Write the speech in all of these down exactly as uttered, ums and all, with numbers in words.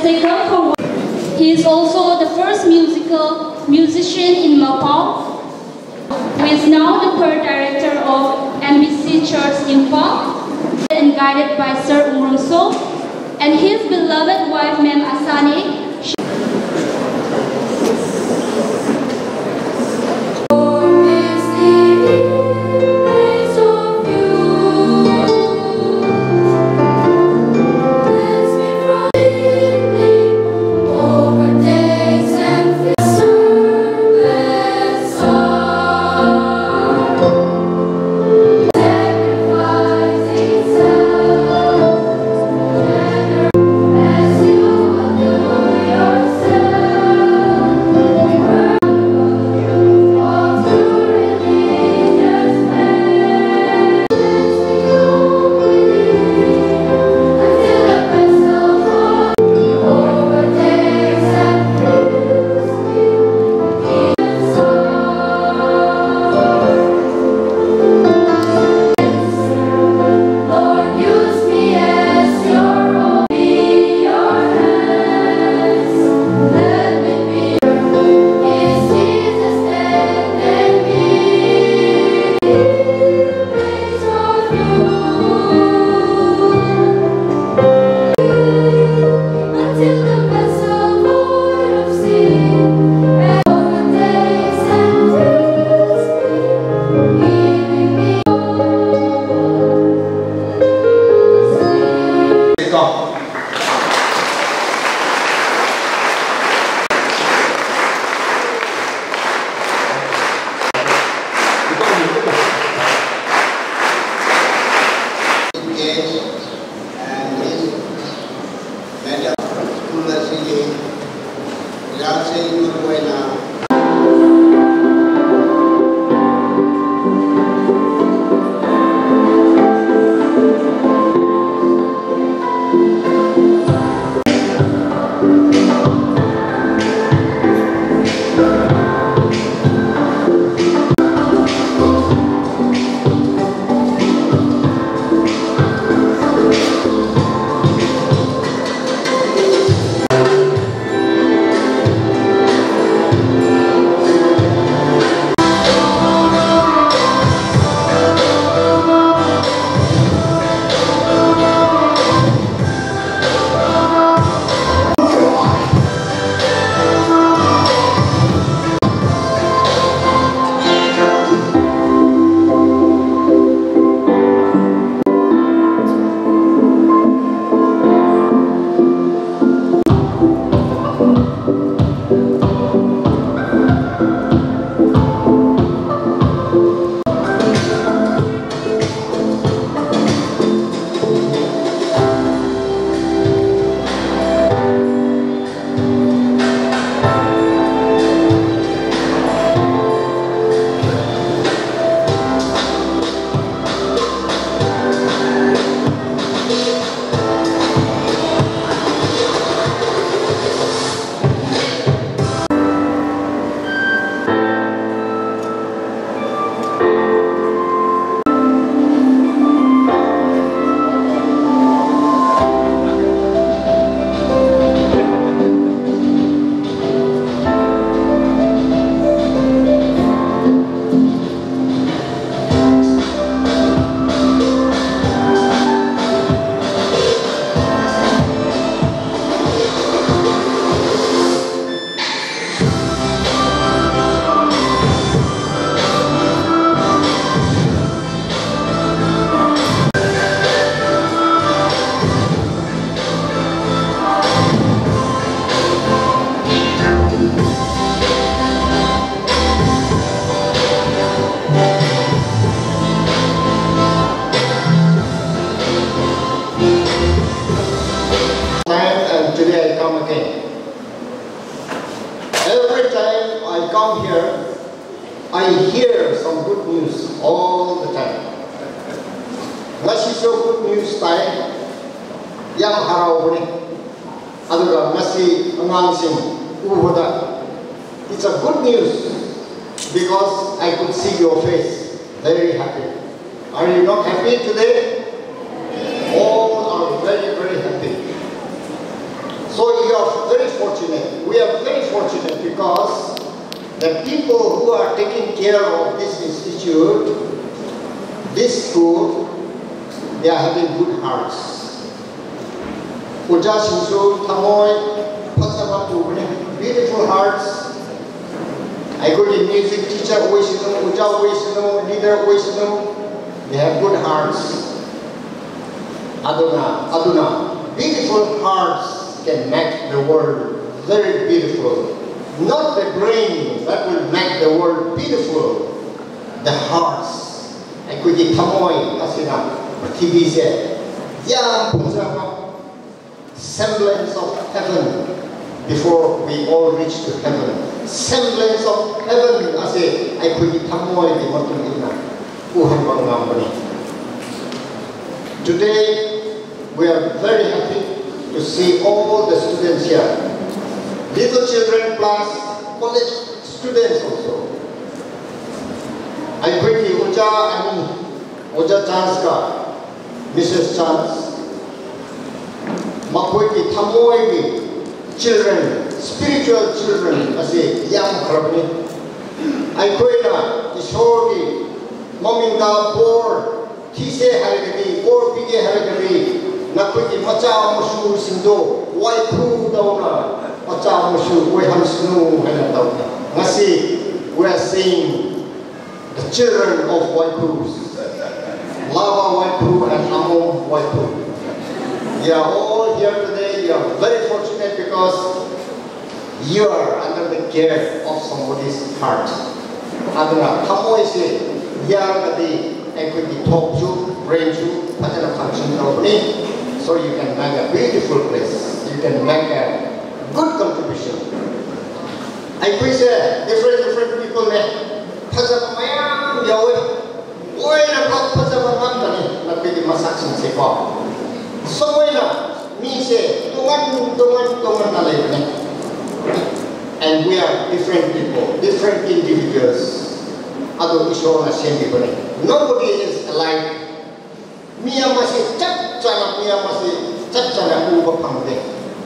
He is also the first musical musician in Mapao, who is now the choir director of M B C Church Imphal, and guided by Sir Urumso and his beloved wife, Ma'am Asani. I hear some good news all the time. ꯉꯁꯤꯁꯨ good news ꯇꯥꯏ, ꯌꯥꯝ ꯍꯔꯥꯎꯕꯅꯤ꯫ ꯑꯗꯨꯒ ꯉꯁꯤ ꯑꯉꯥꯡꯁꯤꯡ ꯎꯕꯗ, it's a good news because I could see your face very happy. Are you not happy today? All are very, very happy. So you are very fortunate. We are very fortunate because the people who are taking care of this institute, this school, they are having good hearts. ꯑꯣꯖꯥꯁꯤꯡꯁꯨ ꯊꯃꯣꯏ ꯐꯖꯕ ꯄꯨꯕꯅꯤ, beautiful hearts. ꯑꯩꯈꯣꯏꯒꯤ music teacher ꯑꯣꯏꯁꯅꯨ, ꯑꯣꯖꯥ ꯑꯣꯏꯁꯅꯨ, leader ꯑꯣꯏꯁꯅꯨ, they have good hearts. ꯑꯗꯨꯅ ꯑꯗꯨꯅ beautiful hearts can make the world very beautiful. Not the brain that will make the world beautiful. The hearts. ꯑꯩꯈꯣꯏꯒꯤ ꯊꯃꯣꯏ ꯑꯁꯤꯅ ꯄ꯭ꯔꯤꯊꯤꯕꯤꯁꯦ ꯌꯥꯝ ꯐꯖꯕ, semblance of heaven before we all reach to heaven. Semblance of heaven ꯑꯁꯤ ꯑꯩꯈꯣꯏꯒꯤ ꯊꯃꯣꯏꯒꯤ ꯃꯇꯨꯡ ꯏꯟꯅ ꯎꯍꯟꯕ ꯉꯝꯕꯅꯤ꯫ Today, we are very happy to see all the students here. Little children plus college students also. ꯑꯩꯈꯣꯏꯒꯤ ꯑꯣꯖꯥ ꯑꯅꯤ, ꯑꯣꯖꯥ ꯆꯥꯟꯁꯀ ꯃꯤꯁꯦꯁ ꯆꯥꯟꯁ, ꯃꯈꯣꯏꯒꯤ ꯊꯃꯣꯏꯒꯤ children, spiritual children ꯑꯁꯤ ꯌꯥꯝꯈ꯭ꯔꯕꯅꯤ꯫ ꯑꯩꯈꯣꯏꯅ ꯏꯁꯣꯔꯒꯤ ꯃꯃꯤꯡꯗ ꯕꯣꯔ ꯊꯤꯁꯦ ꯍꯥꯏꯔꯒꯗꯤ, ꯕꯣꯔ ꯄꯤꯒꯦ ꯍꯥꯏꯔꯒꯗꯤ, ꯅꯈꯣꯏꯒꯤ ꯃꯆꯥ ꯃꯁꯨꯁꯤꯡꯗꯣ ꯋꯥꯏꯈꯨꯗꯧꯅ ꯃꯆꯥ ꯃꯁꯨ ꯑꯣꯏꯍꯟꯁꯅꯨ ꯍꯥꯏꯅ ꯇꯧꯏ꯫ ꯉꯁꯤ we are seeing the children of Waikhu, Lava Waikhu and Amom Waikhu. You are all here today. You are very fortunate because you are under the care of somebody's heart. ꯑꯗꯨꯅ ꯊꯃꯣꯏꯁꯦ ꯌꯥꯔꯒꯗꯤ ꯑꯩꯈꯣꯏꯒꯤ ꯊꯣꯛꯁꯨ, ꯕ꯭ꯔꯦꯟꯁꯨ ꯐꯖꯅ function ꯇꯧꯕꯅꯤ꯫ So you can make a beautiful place. You can make a good contribution. ꯑꯩꯈꯣꯏꯁꯦ different different people ꯅꯦ꯫ ꯐꯖꯕ ꯃꯌꯥꯝ ꯌꯥꯎꯋꯤ꯫ ꯂꯣꯏꯅꯃꯛ ꯐꯖꯕ ꯉꯥꯛꯇꯅꯤ ꯅꯈꯣꯏꯒꯤ ꯃꯁꯛꯁꯤꯡꯁꯦꯀꯣ꯫ ꯁꯣꯏꯅ ꯃꯤꯁꯦ ꯇꯣꯉꯥꯟ ꯇꯣꯉꯥꯟ ꯇꯣꯉꯥꯟꯅ ꯂꯩꯕꯅꯦ꯫ And we are different people, different individuals. ꯑꯗꯨ ꯏꯁꯣꯔꯅ ꯁꯦꯝꯕꯤꯕꯅꯦ꯫ Nobody is alike. ꯃꯤ ꯑꯃꯁꯤ ꯆꯞ ꯆꯥꯅ ꯃꯤ ꯑꯃꯁꯤ ꯆꯞ ꯆꯥꯅ ꯎꯕ ꯐꯪꯗꯦ꯫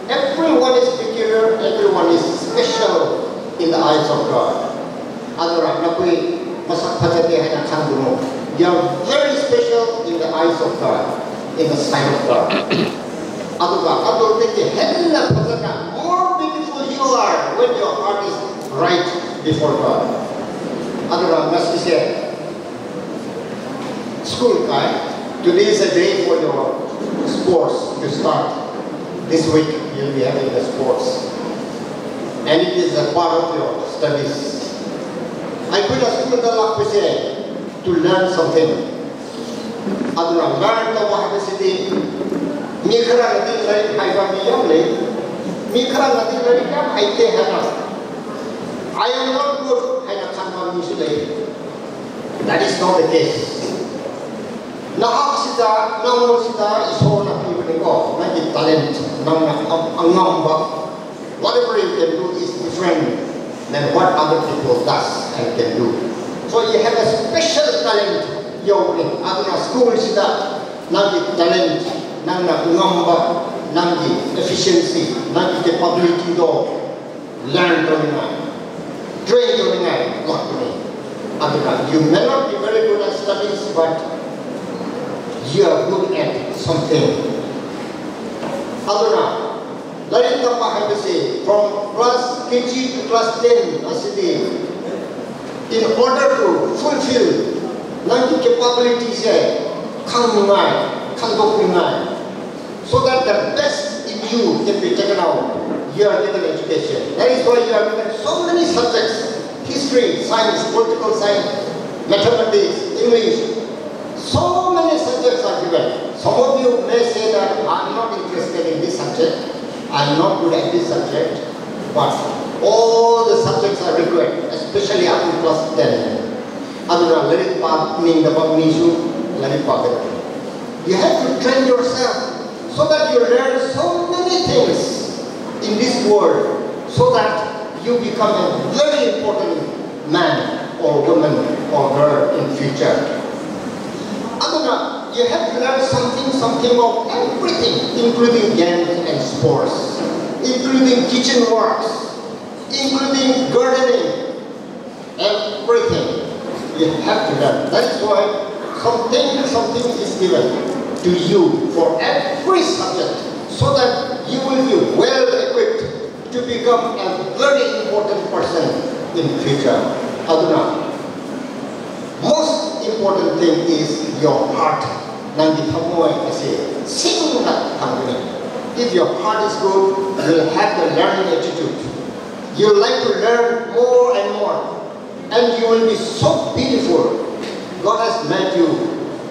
Everyone is peculiar, everyone is special in the eyes of God. ꯑꯗꯨꯅ ꯅꯈꯣꯏ ꯃꯁꯛ ꯐꯖꯗꯦ ꯍꯥꯏꯅ ꯈꯟꯒꯅꯨ꯫ You are very special in the eyes of God, in the sight of God. ꯑꯗꯨꯒ ꯑꯗꯨꯗꯒꯤ ꯍꯦꯟꯅ ꯐꯖꯅ, more beautiful you are when your heart is right before God. ꯑꯗꯨꯅ ꯉꯁꯤꯁꯦ school ꯀꯥꯏ, today is a day for your sports to start. This week you'll be having the sports, and it is a part of your studies. ꯑꯩꯈꯣꯏꯅ ꯁ꯭ꯀꯨꯜꯗ ꯂꯥꯛꯄꯁꯦ to learn something. ꯑꯗꯨꯅ learn ꯇꯧꯕ ꯍꯥꯏꯕꯁꯤꯗꯤ ꯃꯤ ꯈꯔꯅꯗꯤ ꯂꯥꯏꯔꯤꯛ ꯍꯩꯕ ꯃꯤ ꯌꯥꯝ ꯂꯩ, ꯃꯤ ꯈꯔꯅꯗꯤ ꯂꯥꯏꯔꯤꯛ ꯌꯥꯝ ꯍꯩꯇꯦ ꯍꯥꯏꯅ, I am not good ꯍꯥꯏꯅ ꯈꯟꯕ ꯃꯤꯁꯨ ꯂꯩ꯫ That is not the case. ꯅꯍꯥꯛꯁꯤꯗ, ꯅꯉꯣꯟꯁꯤꯗ ꯏꯁꯣꯔꯅ ꯄꯤꯕꯅꯤꯀꯣ, ꯅꯪꯒꯤ talent, ꯅꯪꯅ ꯑ- ꯑꯉꯝꯕ, whatever you can do is different than what other people does and can do. So you have a special talent ꯌꯧꯕꯅꯤ꯫ ꯑꯗꯨꯅ ꯁ꯭ꯀꯨꯜꯁꯤꯗ ꯅꯪꯒꯤ talent, ꯅꯪꯅ ꯉꯝꯕ, ꯅꯪꯒꯤ efficiency, ꯅꯪꯒꯤ capabilityꯗꯣ learn ꯇꯧꯅꯤꯡꯉꯥꯏ, train ꯇꯧꯅꯤꯡꯉꯥꯏ ꯂꯥꯛꯄꯅꯤ꯫ ꯑꯗꯨꯅ you may not be very good at studies, but you are good at something. ꯑꯗꯨꯅ ꯂꯥꯏꯔꯤꯛ ꯇꯝꯕ ꯍꯥꯏꯕꯁꯤ from class K G to class ten ꯑꯁꯤꯗꯤ in order to fulfill ꯅꯪꯒꯤ capabilityꯁꯦ ꯈꯪꯅꯤꯡꯉꯥꯏ, ꯈꯪꯗꯣꯛꯅꯤꯡꯉꯥꯏ, so that the best in you can be taken out, you are given education. That is why you are given so many subjects: history, science, political science, mathematics, English. So many subjects are given. Some of you may say that I'm not interested in this subject, I'm not good at this subject, but All the subjects are required, especially up to class ten. ꯑꯗꯨꯅ ꯂꯥꯏꯔꯤꯛ ꯄꯥꯅꯤꯡꯗꯕ ꯃꯤꯁꯨ ꯂꯥꯏꯔꯤꯛ ꯄꯥꯒꯗꯕꯅꯤ. You have to train yourself so that you learn so many things in this world, so that you become a very important man or woman or girl in future. ꯑꯗꯨꯅ you have to learn something, something of everything, including games and sports, including kitchen works, including gardening, everything you have to learn. That is why something, something is given to you for every subject, so that you will be well equipped to become a very important person in future. ꯑꯗꯨꯅ most important thing is your heart. ꯅꯪꯒꯤ ꯊꯃꯣꯏ ꯑꯁꯤ ꯁꯦꯡꯅ ꯊꯝꯒꯅꯤ. If your heart is good, you will have the learning attitude. You like to learn more and more. And you will be so beautiful. God has made you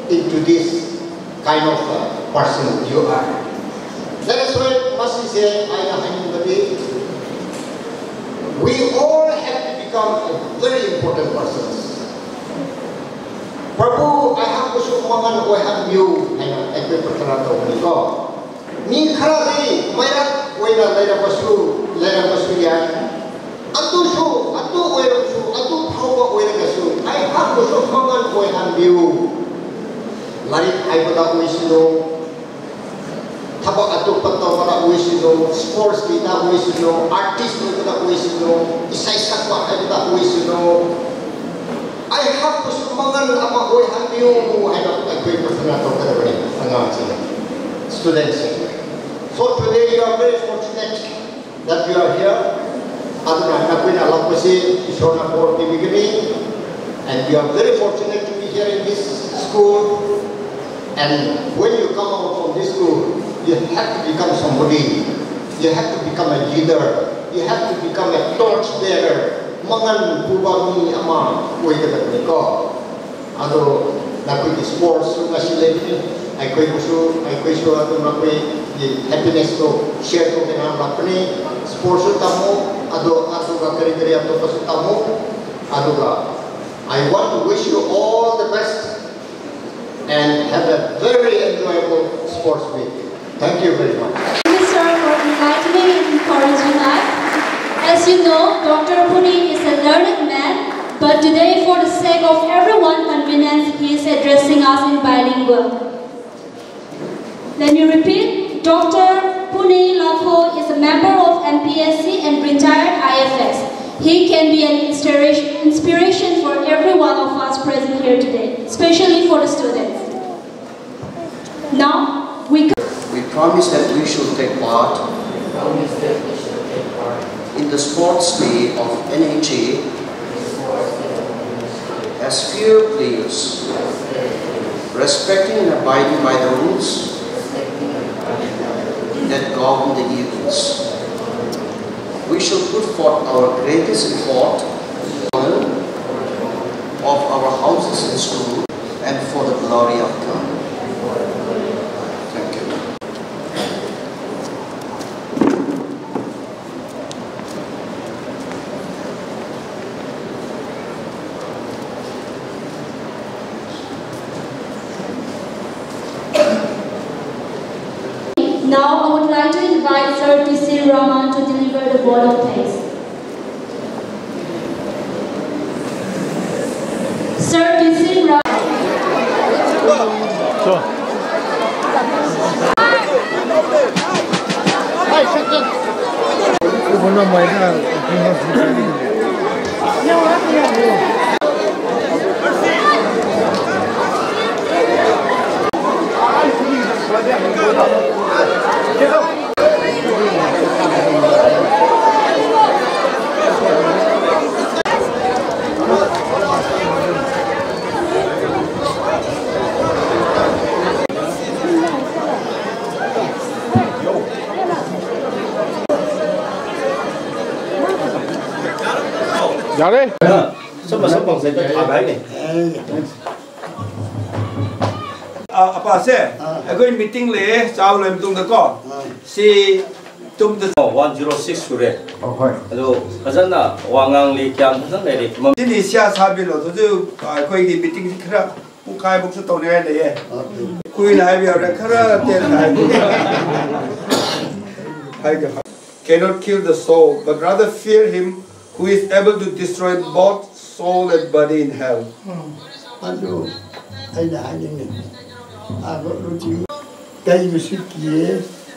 into this kind of a person you are. That is why ꯃꯁꯤꯁꯦ ꯑꯩꯅ ꯍꯥꯏꯅꯤꯡꯕꯗꯤ, we all have to become a very important persons. ꯄ꯭ꯔꯚꯨ, ꯑꯩꯍꯥꯛꯄꯨꯁꯨ ꯃꯉꯜ ꯑꯣꯏꯍꯟꯕꯤꯌꯨ ꯍꯥꯏꯅ ꯑꯩꯈꯣꯏ ꯄ꯭ꯔꯊꯅꯥ ꯇꯧꯕꯅꯤꯀꯣ. ꯃꯤ ꯈꯔꯗꯤ ꯃꯩꯔꯥ ꯑꯣꯏꯅ ꯂꯩꯔꯝꯕꯁꯨ, ꯂꯩꯔꯝꯕꯁꯨ ꯌꯥꯏ꯫ ꯑꯗꯨꯁꯨ, ꯑꯗꯨ ꯑꯣꯏꯔꯕꯁꯨ, ꯑꯗꯨ ꯐꯥꯎꯕ ꯑꯣꯏꯔꯒꯁꯨ, ꯑꯩꯍꯥꯛꯄꯨꯁꯨ ꯃꯉꯜ ꯑꯣꯏꯍꯟꯕꯤꯌꯨ꯫ ꯂꯥꯏꯔꯤꯛ ꯍꯩꯕꯗ ꯑꯣꯏꯁꯅꯨ, ꯊꯕꯛ ꯑꯇꯣꯞꯄ ꯇꯧꯕꯗ ꯑꯣꯏꯁꯅꯨ, ꯁ꯭ꯄꯣꯔꯠꯁꯀꯤꯗ ꯑꯣꯏꯁꯅꯨ, ꯑꯥꯔꯇꯤꯁ ꯑꯣꯏꯕꯗ ꯑꯣꯏꯁꯅꯨ, ꯏꯁꯩ ꯁꯛꯄ ꯍꯩꯕꯗ ꯑꯣꯏꯁꯅꯨ, ꯑꯩꯍꯥꯛꯄꯨꯁꯨ ꯃꯉꯜ ꯑꯃ ꯑꯣꯏꯍꯟꯕꯤꯌꯨ ꯍꯥꯏꯅ ꯑꯩꯈꯣꯏ ꯄ꯭ꯔꯊꯅꯥ ꯇꯧꯒꯗꯕꯅꯤ ꯑꯉꯥꯡꯁꯤꯡ, ꯁ꯭ꯇꯨꯗꯦꯟꯠꯁꯤꯡ꯫ So today you are very fortunate that you are here. ꯑꯗꯨꯅ ꯅꯈꯣꯏꯅ ꯂꯥꯛꯄꯁꯤ ꯏꯁꯣꯔꯅ ꯕꯣꯔ ꯄꯤꯕꯤꯒꯅꯤ. And you are very fortunate to be here in this school. And when you come out from this school, you have to become somebody. You have to become a leader. You have to become a torch bearer. ꯃꯉꯜ ꯄꯨꯕ ꯃꯤ ꯑꯃ ꯑꯣꯏꯒꯗꯕꯅꯤꯀꯣ꯫ ꯑꯗꯣ ꯅꯈꯣꯏꯒꯤ ꯁ꯭ꯄꯣꯔꯠꯁꯁꯨ ꯉꯁꯤ ꯂꯩꯕꯅꯤ꯫ ꯑꯩꯈꯣꯏꯕꯨꯁꯨ, ꯑꯩꯈꯣꯏꯁꯨ ꯑꯗꯨꯝ ꯅꯈꯣꯏꯒꯤ ꯍꯦꯄꯤꯅꯦꯁꯇꯣ ꯁꯤꯌꯔ ꯇꯧꯒꯦꯅ ꯂꯥꯛꯄꯅꯤ꯫ ꯁ꯭ꯄꯣꯔꯠꯁꯁꯨ ꯇꯝꯃꯨ, ꯑꯗꯣ ꯑꯗꯨꯒ ꯀꯔꯤ ꯀꯔꯤ ꯑꯇꯣꯞꯄꯁꯨ ꯇꯝꯃꯨ꯫ ꯑꯗꯨꯒ I want to wish you all the best and have a very enjoyable sports week. Thank you very much. Thank you, sir, for enlightening and encouraging us. As you know, Doctor Puni is a learned man, but today, for the sake of everyone convenience, he is addressing us in bilingual. Let me repeat, Doctor Puni Lakho is a member of M P S C and retired I F S. He can be an inspiration, inspiration for every one of us present here today, especially for the students. Now, we We promise that we should take part in the sports day of N H A as fair players, respecting and abiding by the rules that govern the events. We shall put forth our greatest effort in honor of our houses and school and for the glory of God. Thank you. Now, I would like to invite Sir T C Raman to deliver the vote of thanks. Sir T C Raman. ꯌꯥꯔꯦ꯫ ꯁꯨꯝꯕ ꯁꯨꯝ ꯄꯥꯎꯁꯦ ꯊꯥꯕ ꯍꯥꯏꯅꯦ꯫ ꯑ, ꯑꯄꯥꯁꯦ, ꯑꯥ꯫ ꯑꯩꯈꯣꯏ meeting ꯂꯩꯌꯦ, ꯆꯥꯕ ꯂꯣꯏꯔ ꯃꯇꯨꯡꯗꯀꯣ꯫ ꯑꯥ꯫ ꯁꯤ ꯇꯨꯝꯗ ꯋꯥꯟ ꯖꯤꯔꯣ ꯁꯤꯛꯁ ꯁꯨꯔꯦ꯫ ꯑꯣ, ꯍꯣꯏ꯫ ꯑꯗꯣ ꯐꯖꯅ ꯋꯥ ꯉꯥꯡꯂꯤ, ꯒ꯭ꯌꯥꯟ ꯐꯖꯅ ꯂꯩꯔꯤ꯫ ꯁꯤꯅꯤ ꯏꯁꯤꯌꯥ ꯁꯥꯕꯤꯂꯣ꯫ ꯍꯧꯖꯤꯛ ꯑꯩꯈꯣꯏꯒꯤ ꯃꯤꯇꯤꯡꯁꯤ ꯈꯔ ꯄꯨꯡꯈꯥꯏꯃꯨꯛꯁꯨ ꯇꯧꯅꯤꯡꯉꯥꯏ ꯂꯩꯌꯦ꯫ ꯀꯨꯏꯅ ꯍꯥꯏꯕ ꯌꯥꯔꯦ, ꯈꯔ ꯇꯦꯟꯅ ꯍꯥꯏꯕꯤꯌꯨ꯫ ꯍꯥꯏꯒꯦ꯫ Cannot kill the soul, but rather fear him who is able to destroy both soul and body in hell. ꯑꯗꯨ ꯑꯩꯅ ꯍꯥꯏꯅꯤꯡꯉꯤ, ꯑꯗꯣ ꯍꯧꯖꯤꯛ ꯀꯩꯕꯨꯁꯨ ꯀꯤꯌꯦ,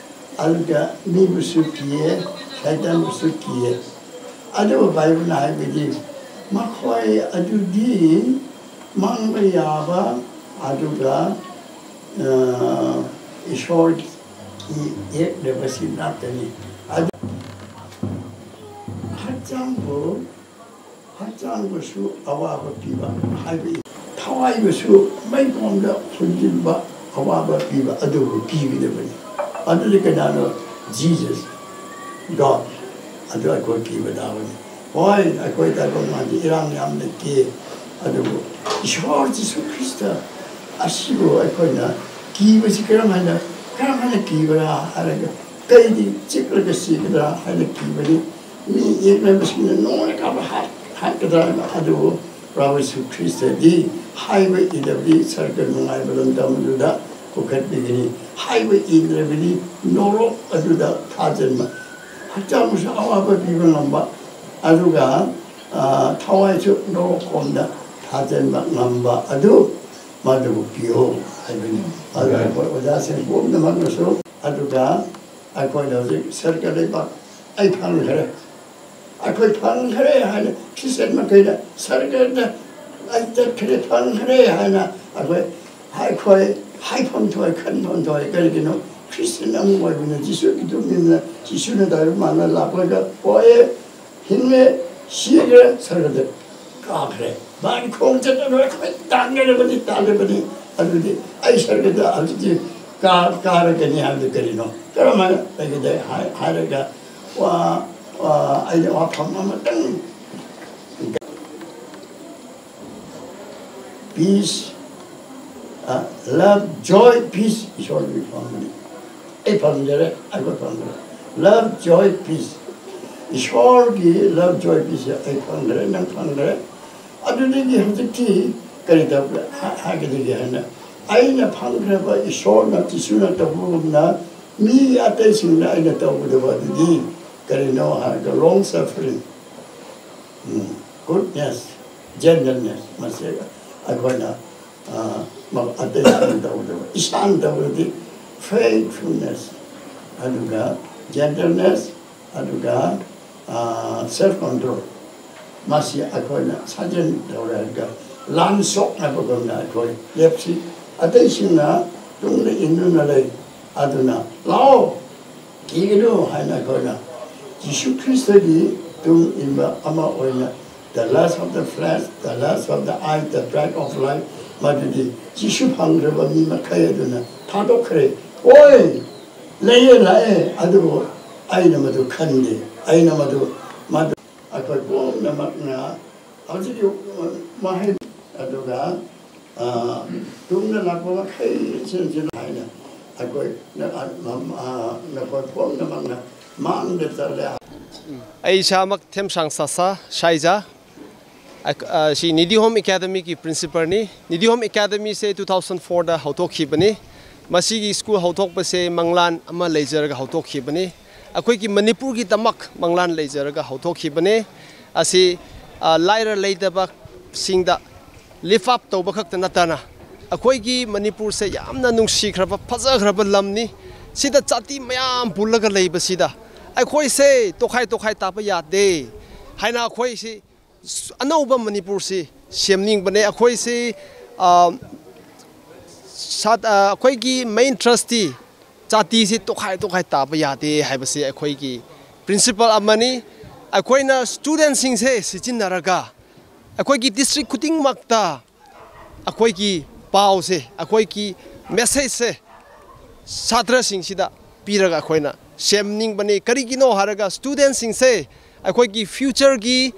ꯑꯗꯨꯒ ꯃꯤꯕꯨꯁꯨ ꯀꯤꯌꯦ, ꯁꯩꯇꯥꯟꯕꯨꯁꯨ ꯀꯤꯌꯦ꯫ ꯑꯗꯨꯕꯨ ꯕꯥꯏꯕꯜꯅ ꯍꯥꯏꯕꯗꯤ ꯃꯈꯣꯏ ꯑꯗꯨꯗꯤ ꯃꯥꯡꯕ ꯌꯥꯕ, ꯑꯗꯨꯒ, ꯑ, ꯏꯁꯣꯔꯒꯤ ꯌꯦꯛꯅꯕꯁꯤ ꯉꯥꯛꯇꯅꯤ꯫ ꯑꯗꯨ ꯍꯛꯆꯥꯡꯕꯨ, ꯍꯛꯆꯥꯡꯕꯨꯁꯨ ꯑꯋꯥꯕ ꯄꯤꯕ ꯍꯥꯏꯕ, ꯊꯋꯥꯏꯕꯨꯁꯨ ꯃꯩꯐꯣꯝꯗ ꯍꯨꯟꯖꯤꯟꯕ, ꯑꯋꯥꯕ ꯄꯤꯕ ꯑꯗꯨꯕꯨ ꯀꯤꯒꯗꯕꯅꯤ꯫ ꯑꯗꯨꯗꯤ ꯀꯅꯥꯅꯣ? Jesus, God꯫ ꯑꯗꯨ ꯑꯩꯈꯣꯏ ꯀꯤꯕ ꯇꯥꯕꯅꯤ꯫ ꯍꯣꯏ, ꯑꯩꯈꯣꯏ ꯇꯥꯏꯕꯪ ꯃꯥꯗꯤ ꯏꯔꯥꯡ ꯌꯥꯝ ꯂꯩꯇꯦ, ꯑꯗꯨꯕꯨ ꯏꯁꯣꯔ ꯖꯤꯁꯨ ꯈ꯭ꯔꯤꯁꯇ ꯑꯁꯤꯕꯨ ꯑꯩꯈꯣꯏꯅ ꯀꯤꯕꯁꯤ ꯀꯔꯝ ꯍꯥꯏꯅ, ꯀꯔꯝ ꯍꯥꯏꯅ ꯀꯤꯕ꯭ꯔꯥ ꯍꯥꯏꯔꯒ, ꯀꯩꯗꯤ ꯆꯤꯛꯂꯒ ꯁꯤꯒꯗ꯭ꯔꯥ ꯍꯥꯏꯅ ꯀꯤꯕꯅꯤ꯫ ꯃꯤ ꯌꯦꯛꯅꯕꯁꯤꯡꯅ ꯅꯣꯡꯃꯩ ꯀꯥꯞꯄ ꯍꯥꯠ-, ꯍꯥꯠꯀꯗ꯭ꯔꯥ ꯍꯥꯏꯅ, ꯑꯗꯨꯕꯨ ꯄ꯭ꯔꯚꯨ ꯖꯤꯁꯨ ꯈ꯭ꯔꯤꯁꯇꯗꯤ ꯍꯥꯏꯕ ꯏꯟꯗꯕꯗꯤ ꯁꯔꯒ ꯅꯨꯡꯉꯥꯏꯕ ꯂꯝꯗꯝ ꯑꯗꯨꯗ ꯄꯨꯈꯠꯄꯤꯒꯅꯤ, ꯍꯥꯏꯕ ꯏꯟꯗ꯭ꯔꯕꯗꯤ ꯅꯣꯔꯣꯛ ꯑꯗꯨꯗ ꯊꯥꯖꯤꯟꯕ꯫ ꯍꯛꯆꯥꯡꯕꯨꯁꯨ ꯑꯋꯥꯕ ꯄꯤꯕ ꯉꯝꯕ, ꯑꯗꯨꯒ, ꯑ, ꯊꯋꯥꯏꯁꯨ ꯅꯣꯔꯣꯛ ꯀꯣꯝꯗ ꯊꯥꯖꯤꯟꯕ ꯉꯝꯕ ꯑꯗꯨ ꯃꯗꯨꯕꯨ ꯄꯤꯌꯣ ꯍꯥꯏꯕꯅꯤ꯫ ꯑꯗꯨꯅ ꯑꯩꯈꯣꯏ ꯑꯣꯖꯥꯁꯤꯡ ꯄꯨꯝꯅꯃꯛꯅꯁꯨ, ꯑꯗꯨꯒ ꯑꯩꯈꯣꯏꯅ ꯍꯧꯖꯤꯛ ꯁꯔꯒ ꯂꯩꯕꯥꯛ ꯑꯩ ꯐꯪꯈ꯭ꯔꯦ, ꯑꯩꯈꯣꯏ ꯐꯪꯈ꯭ꯔꯦ ꯍꯥꯏꯅ ꯈ꯭ꯔꯤꯁꯇꯤꯌꯥꯟ ꯃꯈꯩꯅ ꯁꯔꯒꯗ ꯑꯩ ꯆꯠꯈ꯭ꯔꯦ, ꯐꯪꯈ꯭ꯔꯦ ꯍꯥꯏꯅ ꯑꯩꯈꯣꯏ, ꯑꯩꯈꯣꯏ ꯍꯥꯏꯐꯝ ꯊꯣꯛꯑꯦ, ꯈꯟꯐꯝ ꯊꯣꯛꯑꯦ꯫ ꯀꯔꯤꯒꯤꯅꯣ? ꯈ꯭ꯔꯤꯁꯇꯤꯌꯥꯟ ꯑꯃ ꯑꯣꯏꯕꯅ, ꯖꯤꯁꯨꯒꯤ ꯇꯨꯡꯏꯟꯅ, ꯖꯤꯁꯨꯅ ꯇꯧꯔꯤꯕ ꯃꯥꯅ ꯂꯥꯛꯄꯒ ꯄꯣꯛꯑꯦ, ꯍꯤꯡꯉꯦ, ꯁꯤꯈ꯭ꯔꯦ, ꯁꯔꯒꯗ ꯀꯥꯈ꯭ꯔꯦ꯫ ꯃꯥꯒꯤ ꯈꯣꯡ ꯆꯠꯅꯔꯣꯏ, ꯑꯩꯈꯣꯏ ꯇꯥꯟꯒꯗꯕꯅꯤ, ꯇꯥꯟꯒꯗꯕꯅꯤ꯫ ꯑꯗꯨꯗꯤ ꯑꯩ ꯁꯔꯒꯗ ꯍꯧꯖꯤꯛꯇꯤ ꯀꯥ-, ꯀꯥꯔꯒꯅꯤ ꯍꯥꯏꯕꯗꯨ ꯀꯔꯤꯅꯣ? ꯀꯔꯝꯍꯥꯏꯅ ꯂꯩꯒꯗꯦ ꯍꯥꯏ-, ꯍꯥꯏꯔꯒ ꯋꯥ-, ꯋꯥ-, ꯑꯩꯅ ꯋꯥꯐꯝ ꯑꯃꯇꯪ, peace, ꯑ, love, joy, peace, ꯏꯁꯣꯔꯗꯒꯤ ꯐꯪꯕꯅꯤ꯫ ꯑꯩ ꯐꯪꯖꯔꯦ, ꯑꯩꯈꯣꯏ ꯐꯪꯖꯔꯦ꯫ Love, joy, peace. ꯏꯁꯣꯔꯒꯤ love, joy, peace ꯑꯩ ꯐꯪꯈ꯭ꯔꯦ, ꯅꯪ ꯐꯪꯈ꯭ꯔꯦ꯫ ꯑꯗꯨꯗꯒꯤ ꯍꯧꯖꯤꯛꯇꯤ ꯀꯔꯤ ꯇꯧꯕ꯭ꯔꯥ ꯍꯥꯏꯒꯗꯒꯦ ꯍꯥꯏꯅ, ꯑꯩꯅ ꯐꯪꯈ꯭ꯔꯕ ꯏꯁꯣꯔꯅ, ꯖꯤꯁꯨꯅ ꯇꯧꯕꯒꯨꯝꯅ ꯃꯤ ꯑꯇꯩꯁꯤꯡꯅ ꯑꯩꯅ ꯇꯧꯒꯗꯕ ꯑꯗꯨꯗꯤ ꯀꯔꯤꯅꯣ ꯍꯥꯏꯔꯒ, long suffering, goodness, gentleness, ꯃꯁꯤ ꯑꯩꯈꯣꯏꯅ ꯑꯇꯩꯁꯤꯡꯅ ꯇꯧꯒꯗꯕ, ꯏꯁꯥꯅ ꯇꯧꯔꯗꯤ faithfulness, ꯑꯗꯨꯒ gentleness, ꯑꯗꯨꯒ self control, ꯃꯁꯤ ꯑꯩꯈꯣꯏꯅ ꯁꯥꯖꯦꯜ ꯇꯧꯔꯒ ꯂꯥꯟ ꯁꯣꯛꯅꯕꯒꯨꯝꯅ ꯑꯩꯈꯣꯏ ꯂꯦꯞꯁꯤ꯫ ꯑꯇꯩꯁꯤꯡꯅ ꯇꯨꯡꯗ ꯏꯟꯗꯨꯅ ꯂꯩ꯫ ꯑꯗꯨꯅ ꯂꯥꯛꯑꯣ, ꯀꯤꯒꯅꯨ ꯍꯥꯏꯅ ꯑꯩꯈꯣꯏꯅ ꯖꯤꯁꯨ ꯈ꯭ꯔꯤꯁꯇꯒꯤ ꯇꯨꯡ ꯏꯟꯕ ꯑꯃ ꯑꯣꯏꯅ, the lust of the flesh, the lust of the eye, the pride of life, ꯃꯗꯨꯗꯤ ꯖꯤꯁꯨ ꯐꯪꯈ꯭ꯔꯕ ꯃꯤ ꯃꯈꯩ ꯑꯗꯨꯅ ꯊꯥꯗꯣꯛꯈ꯭ꯔꯦ꯫ ꯑꯣꯏ, ꯂꯩꯌꯦ, ꯂꯥꯛꯑꯦ, ꯑꯗꯨꯕꯨ ꯑꯩꯅ ꯃꯗꯨ ꯈꯟꯗꯦ꯫ ꯑꯩꯅ ꯃꯗꯨ, ꯃꯗꯨ ꯑꯩꯈꯣꯏ ꯄꯨꯝꯅꯃꯛꯅ ꯍꯧꯖꯤꯛꯀꯤ ꯃꯍꯩ ꯑꯗꯨꯒ ꯇꯨꯡꯗ ꯂꯥꯛꯄ ꯃꯈꯩꯁꯤꯡꯁꯤꯅ ꯍꯥꯏꯅ ꯑꯩꯈꯣꯏ ꯅꯈꯣꯏ ꯄꯨꯝꯅꯃꯛꯅ ꯃꯥꯡꯗ ꯆꯠꯂꯦ꯫ ꯑꯩ ꯏꯁꯥꯃꯛ ꯊꯦꯝꯁꯥꯡ ꯁꯥꯁꯥ ꯁꯥꯏꯖꯥ꯫ ꯑꯩ, ꯑ, ꯁꯤ ꯅꯤꯗꯤ ꯍꯣꯝ ꯑꯦꯀꯥꯗꯃꯤꯒꯤ ꯄ꯭ꯔꯤꯟꯁꯤꯄꯜꯅꯤ꯫ ꯅꯤꯗꯤ ꯍꯣꯝ ꯑꯦꯀꯥꯗꯃꯤꯁꯦ ꯇꯨ ꯊꯥꯎꯖꯟ ꯐꯣꯔꯗ ꯍꯧꯗꯣꯛꯈꯤꯕꯅꯤ꯫ ꯃꯁꯤꯒꯤ ꯁ꯭ꯀꯨꯜ ꯍꯧꯗꯣꯛꯄꯁꯦ ꯃꯪꯂꯥꯟ ꯑꯃ ꯂꯩꯖꯔꯒ ꯍꯧꯗꯣꯛꯈꯤꯕꯅꯤ꯫ ꯑꯩꯈꯣꯏꯒꯤ ꯃꯅꯤꯄꯨꯔꯒꯤꯗꯃꯛ ꯃꯪꯂꯥꯟ ꯂꯩꯖꯔꯒ ꯍꯧꯗꯣꯛꯈꯤꯕꯅꯤ꯫ ꯑꯁꯤ, ꯑ, ꯂꯥꯏꯔ ꯂꯩꯇꯕꯁꯤꯡꯗ lift up ꯇꯧꯕ ꯈꯛꯇ ꯅꯠꯇꯅ, ꯑꯩꯈꯣꯏꯒꯤ ꯃꯅꯤꯄꯨꯔꯁꯦ ꯌꯥꯝꯅ ꯅꯨꯡꯁꯤꯈ꯭ꯔꯕ, ꯐꯖꯈ꯭ꯔꯕ ꯂꯝꯅꯤ꯫ ꯁꯤꯗ ꯖꯥꯇꯤ ꯃꯌꯥꯝ ꯄꯨꯜꯂꯒ ꯂꯩꯕꯁꯤꯗ ꯑꯩꯈꯣꯏꯁꯦ ꯇꯣꯈꯥꯏ ꯇꯣꯈꯥꯏ ꯇꯥꯕ ꯌꯥꯗꯦ ꯍꯥꯏꯅ ꯑꯩꯈꯣꯏꯁꯤ ꯑꯅꯧꯕ ꯃꯅꯤꯄꯨꯔꯁꯤ ꯁꯦꯝꯅꯤꯡꯕꯅꯦ꯫ ꯑꯩꯈꯣꯏꯁꯤ, ꯑ, ꯁꯥꯠ-, ꯑ, ꯑꯩꯈꯣꯏꯒꯤ main thrust ꯇꯤ ꯖꯥꯇꯤꯁꯤ ꯇꯣꯈꯥꯏ ꯇꯣꯈꯥꯏ ꯇꯥꯕ ꯌꯥꯗꯦ ꯍꯥꯏꯕꯁꯤ ꯑꯩꯈꯣꯏꯒꯤ ꯄ꯭ꯔꯤꯟꯁꯤꯄꯜ ꯑꯃꯅꯤ꯫ ꯑꯩꯈꯣꯏꯅ ꯁ꯭ꯇꯨꯗꯦꯟꯁꯤꯡꯁꯦ ꯁꯤꯖꯤꯟꯅꯔꯒ ꯑꯩꯈꯣꯏꯒꯤ ꯗꯤꯁꯇ꯭ꯔꯤꯛ ꯈꯨꯗꯤꯡꯃꯛꯇ ꯑꯩꯈꯣꯏꯒꯤ ꯄꯥꯎꯁꯦ, ꯑꯩꯈꯣꯏꯒꯤ ꯃꯦꯁꯦꯖꯁꯦ ꯁꯥꯇ꯭ꯔꯁꯤꯡꯁꯤꯗ ꯄꯤꯔꯒ ꯑꯩꯈꯣꯏꯅ ꯁꯦꯝꯅꯤꯡꯕꯅꯤ꯫ ꯀꯔꯤꯒꯤꯅꯣ ꯍꯥꯏꯔꯒ ꯁ꯭ꯇꯨꯗꯦꯟꯁꯤꯡꯁꯦ ꯑꯩꯈꯣꯏꯒꯤ ꯐ꯭ꯌꯨꯆꯔꯒꯤ,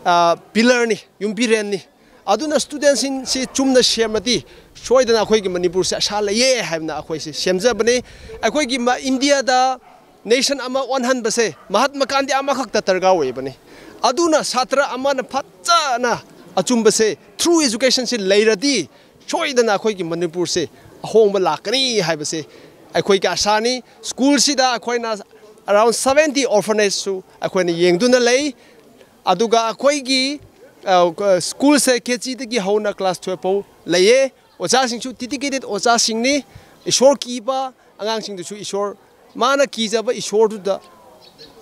ꯑ, ꯄꯤꯂꯔꯅꯤ, ꯌꯨꯝꯕꯤꯔꯦꯟꯅꯤ꯫ ꯑꯗꯨꯅ ꯁ꯭ꯇꯨꯗꯦꯟꯁꯤꯡꯁꯤ ꯆꯨꯝꯅ ꯁꯦꯝꯃꯗꯤ ꯁꯣꯏꯗꯅ ꯑꯩꯈꯣꯏꯒꯤ ꯃꯅꯤꯄꯨꯔꯁꯦ ꯑꯁꯥ ꯂꯩꯌꯦ ꯍꯥꯏꯕꯅ ꯑꯩꯈꯣꯏꯁꯦ ꯁꯦꯝꯖꯕꯅꯤ꯫ ꯑꯩꯈꯣꯏꯒꯤ ꯃ-, ꯏꯟꯗꯤꯌꯥꯗ ꯅꯦꯁꯟ ꯑꯃ ꯑꯣꯟꯍꯟꯕꯁꯦ ꯃꯍꯥꯠꯃ ꯒꯥꯟꯙꯤ ꯑꯃꯈꯛꯇ ꯗꯔꯀꯥꯔ ꯑꯣꯏꯕꯅꯤ꯫ ꯑꯗꯨꯅ ꯁꯥꯇ꯭ꯔ ꯑꯃꯅ ꯐꯖꯅ ꯑꯆꯨꯝꯕꯁꯦ ꯊ꯭ꯔꯨ ꯑꯦꯖꯨꯀꯦꯁꯟꯁꯤ ꯂꯩꯔꯗꯤ ꯁꯣꯏꯗꯅ ꯑꯩꯈꯣꯏꯒꯤ ꯃꯅꯤꯄꯨꯔꯁꯦ ꯑꯍꯣꯡꯕ ꯂꯥꯛꯀꯅꯤ ꯍꯥꯏꯕꯁꯦ ꯑꯩꯈꯣꯏꯒꯤ ꯑꯁꯥꯅꯤ꯫ ꯁ꯭ꯀꯨꯜꯁꯤꯗ ꯑꯩꯈꯣꯏꯅ ꯑꯔꯥꯎꯟ ꯁꯕꯦꯟꯇꯤ ꯑꯣꯔꯐꯅꯦꯖꯁꯨ ꯑꯩꯈꯣꯏꯅ ꯌꯦꯡꯗꯨꯅ ꯂꯩ꯫ ꯑꯗꯨꯒ ꯑꯩꯈꯣꯏꯒꯤ ꯁ꯭ꯀꯨꯜꯁꯦ ꯀꯦ ꯖꯤꯗꯒꯤ ꯍꯧꯅ ꯀ꯭ꯂꯥꯁ ꯇꯨꯌꯦꯜꯐ ꯐꯥꯎ ꯂꯩꯌꯦ꯫ ꯑꯣꯖꯥꯁꯤꯡꯁꯨ ꯗꯦꯗꯤꯀꯦꯇꯦꯠ ꯑꯣꯖꯥꯁꯤꯡꯅꯤ꯫ ꯏꯁꯣꯔ ꯀꯤꯕ ꯑꯉꯥꯡꯁꯤꯡꯗꯨꯁꯨ ꯏꯁꯣꯔ, ꯃꯥꯅ ꯀꯤꯖꯕ ꯏꯁꯣꯔꯗꯨꯗ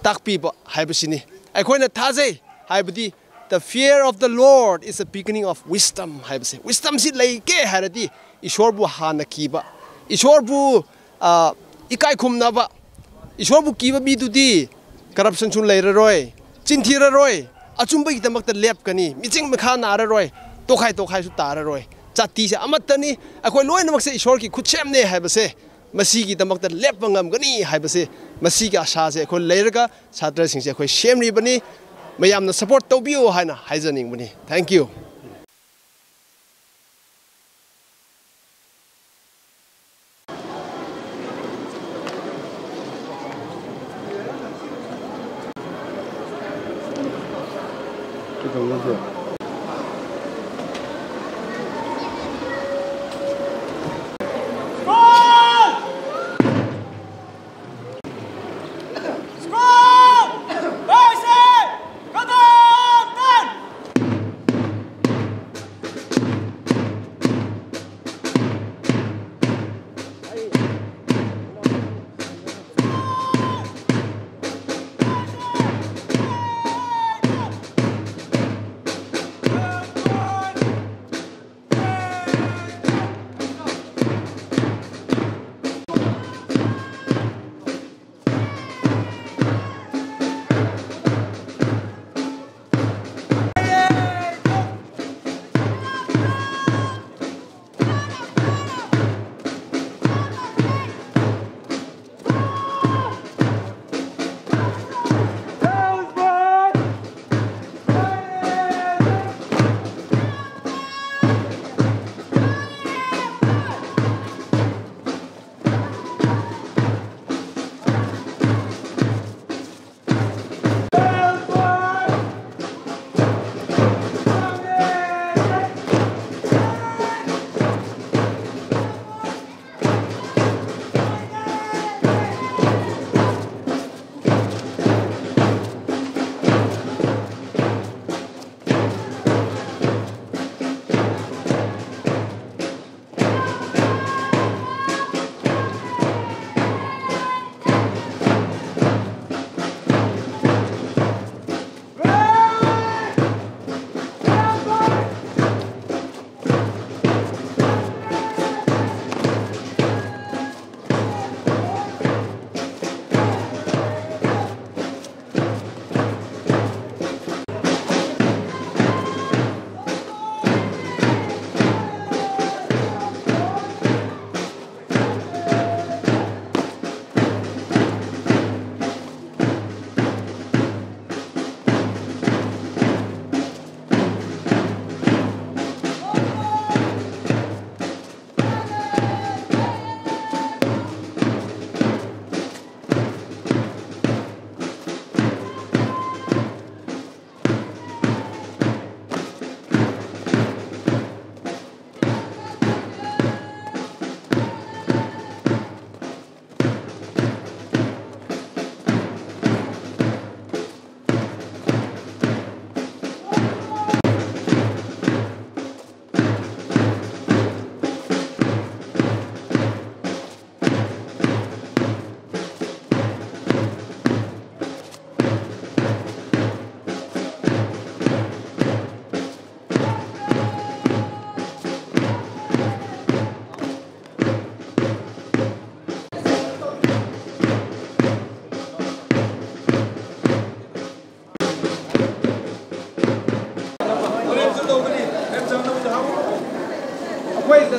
ꯇꯥꯛꯄꯤꯕ ꯍꯥꯏꯕꯁꯤꯅꯤ꯫ ꯑꯩꯈꯣꯏꯅ ꯊꯥꯖꯩ ꯍꯥꯏꯕꯗꯤ, "The fear of the Lord is the beginning of wisdom" ꯍꯥꯏꯕꯁꯦ꯫ ꯋꯤꯁꯗꯝꯁꯤ ꯂꯩꯒꯦ ꯍꯥꯏꯔꯗꯤ ꯏꯁꯣꯔꯕꯨ ꯍꯥꯟꯅ ꯀꯤꯕ, ꯏꯁꯣꯔꯕꯨ, ꯑ, ꯏꯀꯥꯏ ꯈꯨꯝꯅꯕ, ꯏꯁꯣꯔꯕꯨ ꯀꯤꯕ ꯃꯤꯗꯨꯗꯤ ꯀꯔꯞꯁꯟꯁꯨ ꯂꯩꯔꯔꯣꯏ, ꯆꯤꯟꯊꯤꯔꯔꯣꯏ, ꯑꯆꯨꯝꯕꯒꯤꯗꯃꯛꯇ ꯂꯦꯞꯀꯅꯤ, ꯃꯤꯆꯤꯡ ꯃꯤꯈꯥ ꯅꯥꯔꯔꯣꯏ, ꯇꯣꯈꯥꯏ ꯇꯣꯈꯥꯏꯁꯨ ꯇꯥꯔꯔꯣꯏ꯫ ꯖꯥꯇꯤꯁꯦ ꯑꯃꯠꯇꯅꯤ, ꯑꯩꯈꯣꯏ ꯂꯣꯏꯅꯃꯛꯁꯦ ꯏꯁꯣꯔꯒꯤ ꯈꯨꯠꯁꯦꯝꯅꯦ ꯍꯥꯏꯕꯁꯦ, ꯃꯁꯤꯒꯤꯗꯃꯛꯇ ꯂꯦꯞꯄ ꯉꯝꯒꯅꯤ ꯍꯥꯏꯕꯁꯦ ꯃꯁꯤꯒꯤ ꯑꯁꯥꯁꯦ ꯑꯩꯈꯣꯏ ꯂꯩꯔꯒ ꯁꯥꯇ꯭ꯔꯁꯤꯡꯁꯦ ꯑꯩꯈꯣꯏ ꯁꯦꯝꯂꯤꯕꯅꯤ꯫ ꯃꯌꯥꯝꯅ ꯁꯄꯣꯔꯠ ꯇꯧꯕꯤꯌꯨ ꯍꯥꯏꯅ ꯍꯥꯏꯖꯅꯤꯡꯕꯅꯤ꯫ Thank you꯫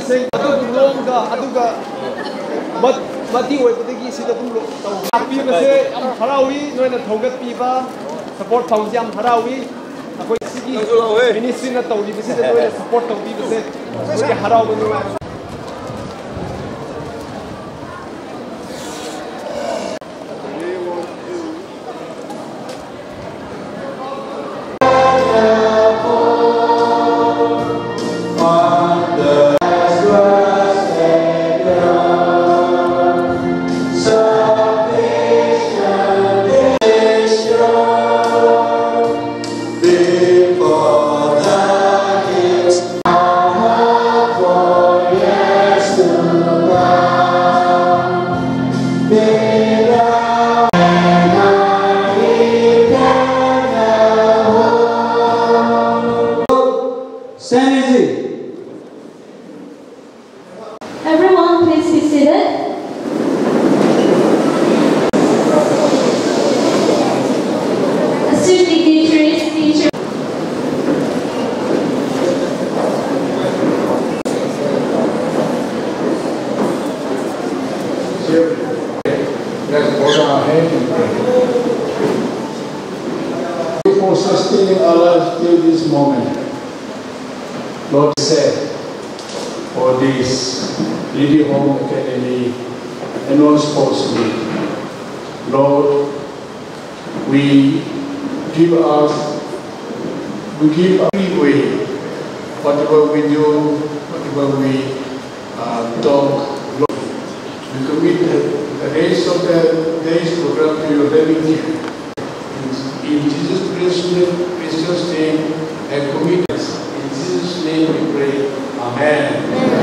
ꯑꯗꯨꯒ ꯂꯣꯡꯒ ꯑꯗꯨꯒ ꯃꯠ-, ꯃꯇꯤ ꯑꯣꯏꯕꯗꯒꯤ ꯁꯤꯗ ꯑꯗꯨꯝ ꯂꯣ-, ꯇꯧ-, ꯂꯥꯛꯄꯤꯕꯁꯦ ꯌꯥꯝ ꯍꯔꯥꯎꯏ꯫ ꯅꯣꯏꯅ ꯊꯧꯒꯠꯄꯤꯕ, ꯁꯄꯣꯔꯠ ꯇꯧꯕꯁꯦ ꯌꯥꯝ ꯍꯔꯥꯎꯏ꯫ ꯑꯩꯈꯣꯏ ꯁꯤꯒꯤ ꯅꯪꯁꯨ ꯂꯥꯛꯑꯣꯍꯦ꯫ ꯃꯤꯅꯤꯁꯇ꯭ꯔꯤꯅ ꯇꯧꯔꯤꯕꯁꯤꯗ ꯅꯣꯏꯅ ꯁꯄꯣꯔꯠ ꯇꯧꯕꯤꯕꯁꯦ ꯑꯩꯈꯣꯏꯒꯤ ꯍꯔꯥꯎꯕ ꯅꯨꯡꯉꯥꯏꯕ꯫ Stand easy. Everyone, please be seated. Esteemed dignitaries, teachers. Let's bow down our head and pray. Thank you for sustaining our lives till this moment. Lord, said for this Lily Home Academy annual sports meet. Lord, we give us, we give every way, whatever we do, whatever we, uh, talk, Lord, we commit the, the rest of the day's program to your loving care. In, in Jesus' precious name, precious name, I commit us. In Jesus' name we pray. Amen.